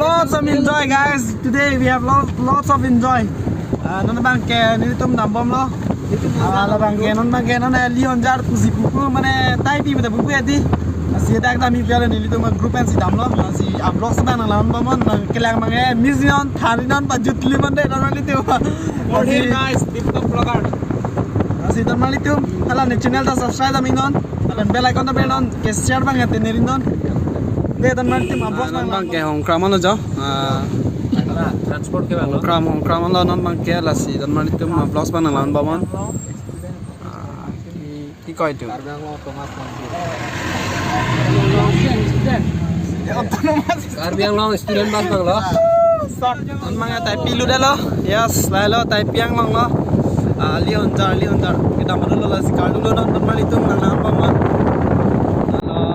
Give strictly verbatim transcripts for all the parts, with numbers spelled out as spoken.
Lots of enjoy, guys. Today we have lots, lots of enjoy. Ah, non abangke nelitum dambomlo. Ah, labangke non abangke non, eh, Leon Jar pusi pupu mane tai pi pada pupu edi. Lasi dak dam-i piala nelitum group pensi damlo. Lasi vlogs abang nanglangbomnon, nangkelang abangke miss non, thari non, pajutli non de, non nelitum. Lasi guys, TikTok vlogger. Lasi non nelitum, hala ne channel ta subscribe dam-i non. Hala bell icon ta bell non, ke share abang ate neri non. De non nelitum vlogs abang abangke Hongkram lo jo. Ah, Transport ke bang lo. Hongkram, Hongkram lo non abangke, lasi non nelitum vlogs abang nanglangbomnon. Ah, ki, ki koi tu? Karbi Anglong Autonomous Council. Karbi Anglong Student Bus bang lo. Non abangke tai pi lutlo. Yes, lahelo tai pi anglong lo. Ah, Leon Jar, Leon Jar. Kedam adulo, lasi kardulo non, non nelitum nanglangbomnon. Halo.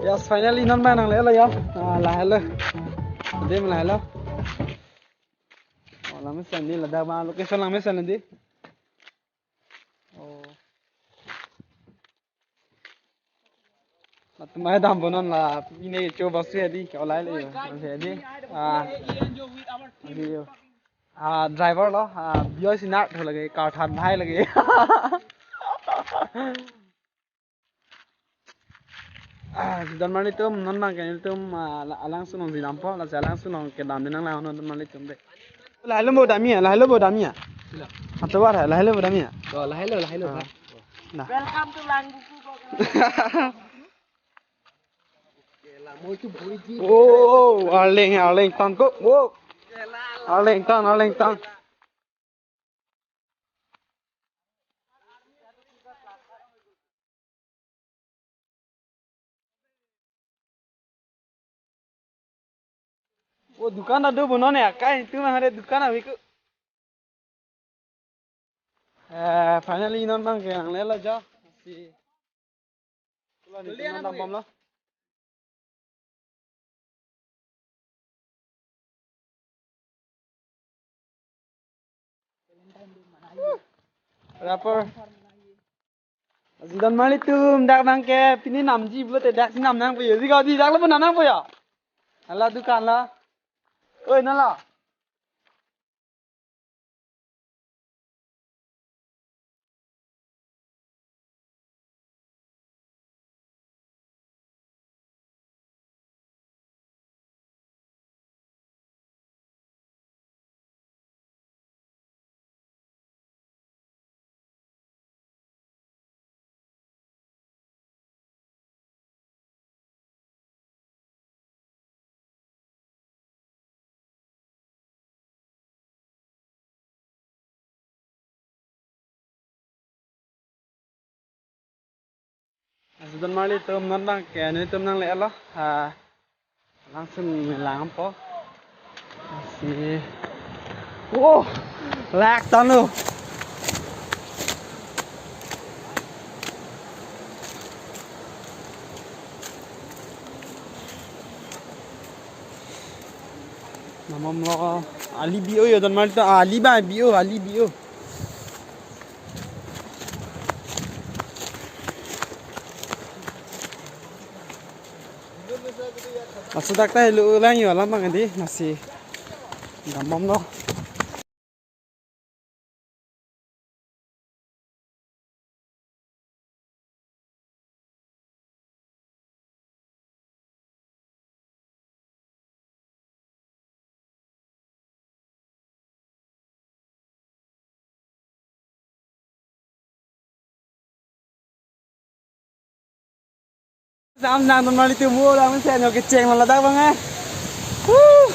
Yes, finally non abang nanglelo ya. Ah, lahelo. Dim lahelo. Oh, langmesen di, ladak abang location langmesen di. Oh. Latum mai dampo non la, pine cho bus ya di, ke olai le yo. Bus ya di. Ah. Di yo. Ah, driver lo, ah, biyo sinar tho lage, car than hai lage. Ah, si don mar nelitum, non abangke nelitum, ah, la-, alangsun alongsi dampo, lasi alangsun along kedam de nanglang non don mar nelitum de. Lahelo bo damji ya, lahelo bo damji ya. Sila. Atovar hai, lahelo bo damji ya. Oh, lahelo, lahelo, Ah. Pak. Nah. Welcome to Langbuku, Bogor. Oh, oh, arleng, arleng tang ko. Oh. Arleng tang, arleng tang. Oh, dukan ta do bo non ya, kai tu mah ada dukan abi ko. Eh, finally non abangke nanglelo jo. Si. Kulo ni non dambomlo. Rapper. Si don mar nelitum dak abangke pini namji pulote dak si nam nangpo yo. Si kau di dak lo pun nam nangpo yo. Hala dukan lo. Oi, nala. Si don mar nelitum non abangke nelitum nanglelo. Ha. Langsung langpo. Si. Oh, lak tanu. Namam lo ali bio yo don mar nelitum, ali ba bio, ali bio. Laso dak ta helo lang yo alam abang di nasi dambomlo. Sam nang ton marlitum, o, lam sen yo kecheng lo ladak abang, eh. Woo.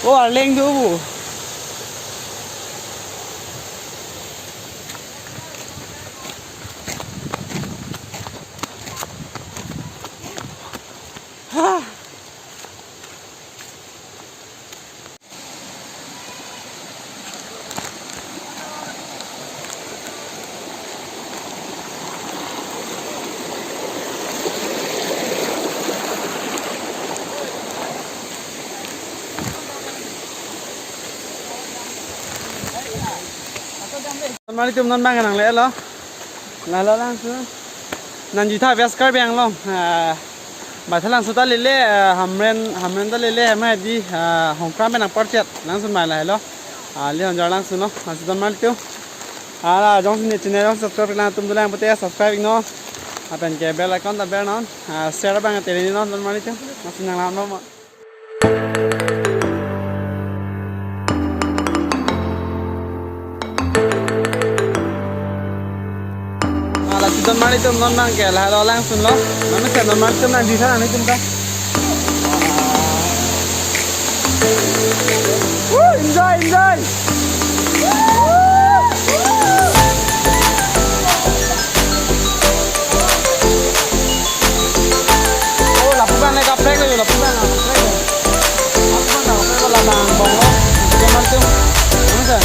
O, arleng do bu. Ha. Ton marlitum, non abang nanglelo. Lalo langsun. Nangji tha West Karbi Anglong. Ah, Baithalangso ta lele, ah, Hamren, Hamren ta lele, hem hedi, ah, Hongkram pen nangparchet. Langsun mai lahelo. Ah, Lihonjar langsun lo. Lasi ton marlitum. Ah, jongsi ne channel jongsi subscribe lang atum dolang pute subscribe iknon. Lapen ke bell icon ta bernon. Ah, share abang tele non ton marlitum. Lasi nanglang non. Ah, lasi ton marlitum, non abang ke lahelo langsun lo. Mame se ton marlitum nangji tha nanglitum ta. Woo, enjoy, enjoy. Oh, lapu abang ne kaprek lo, lapu abang kaprek lo. Lapu abang kaprek lo, labang bong lo. Teman tuh. Bisa.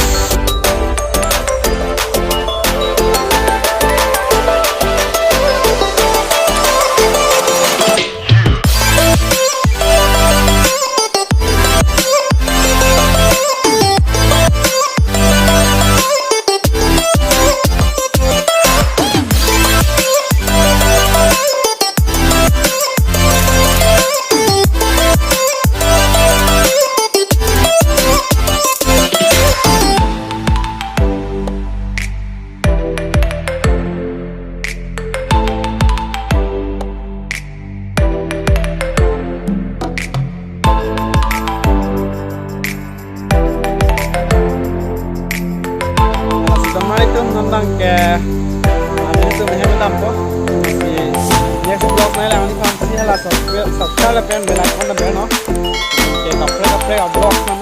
Assalamualaikum, non abang ke, ah, nanglitum hem dampo. Si next vlog nanglang ni phan si hala subscribe, subscribe lapen bell icon ta bernon. Ke kaprek kaprek a-vlog nang